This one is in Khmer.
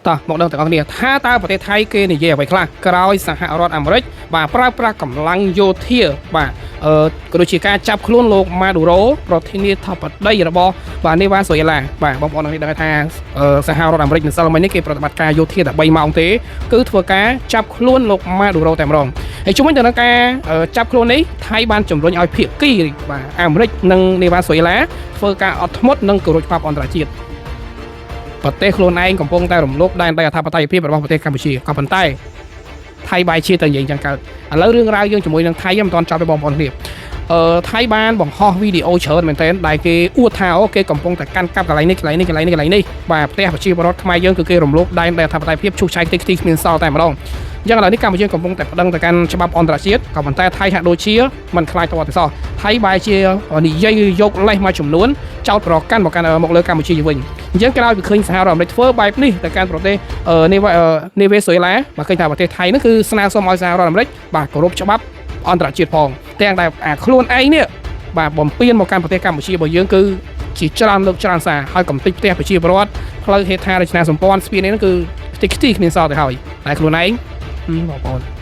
តោះមកដឹងទាំងអស់គ្នាថាតើប្រទេសថៃគេនិយាយអ្វីខ្លះក្រោយសហរដ្ឋអាមេរិកបាទប្រើប្រាស់កម្លាំងយោធាបាទអឺក៏ដូចជាការចាប់ខ្លួនលោកម៉ាឌូរ៉ូប្រធានាធិបតីរបស់បាទនេវ៉ាស៊ុយអេឡាបាទបងប្អូនទាំងនេះដឹងថាសហរដ្ឋអាមេរិកម្សិលមិញនេះគេប្រតិបត្តិការយោធាតែ3ម៉ោងទេគឺធ្វើការចាប់ខ្លួនលោកម៉ាឌូរ៉ូតែម្ដងហើយជុំវិញទៅនឹងការចាប់ខ្លួននេះថៃបានជំរុញឲ្យភាគីបាទអាមេរិកនិងនេវ៉ាស៊ុយអេឡាធ្វើការអត់ធ្មត់និងគោរពច្បាប់អន្តរជាតិ ប្រទេសខ្លួនឯងកំពុងតែរំលោភដែនដីអធិបតេយ្យភាពរបស់ប្រទេសកម្ពុជាក៏ប៉ុន្តែថៃបាយជាទៅនិយាយចឹងកើតឥឡូវរឿងរ៉ាវយើងជាមួយនឹងថៃមិនទាន់ចប់ទេបងប្អូនគ្នាអឺថៃបានបង្ហោះវីដេអូច្រើនមែនទែនដែលគេអួតថាអូគេកំពុងតែកាន់កាប់កន្លែងនេះកន្លែងនេះកន្លែងនេះកន្លែងនេះបាទផ្ទះប្រជាពលរដ្ឋខ្មែរយើងគឺគេរំលោភដែនដីអធិបតេយ្យភាពឈូសឆាយខ្ទេចខ្ទីគ្មានសល់តែម្ដងអញ្ចឹងឥឡូវនេះកម្ពុជាកំពុងតែប្តឹងទៅកាន់ច្បាប់អន្តរជាតិក៏ប៉ុន្តែថៃហាក់ដូចជាមិនខ្លាចតទៅសោះថៃបែរជានិយាយយកលេសមួយចំនួនចោតប្រកាន់មកកាន់មកលើកម្ពុជាវិញ អញ្ចឹងក្រោយពីឃើញសហរដ្ឋអាមេរិកធ្វើបែបនេះទៅកាន់ប្រទេសអឺនេវ៉ានេវេស៊ុយឡាបាទឃើញថាប្រទេសថៃហ្នឹងគឺស្នើសុំឲ្យសហរដ្ឋអាមេរិកបាទគោរពច្បាប់អន្តរជាតិផងទាំងតែអាខ្លួនឯងនេះបាទបំពេញមកកាន់ប្រទេសកម្ពុជារបស់យើងគឺជាច្រើនលើកច្រើនសារហើយកំទេចផ្ទះប្រជាពលរដ្ឋផ្លូវហេដ្ឋារចនាសម្ព័ន្ធស្ពាននេះហ្នឹងគឺខ្ទេចខ្ទីគ្មានសល់ទៅហើយតែខ្លួនឯងបងប្អូន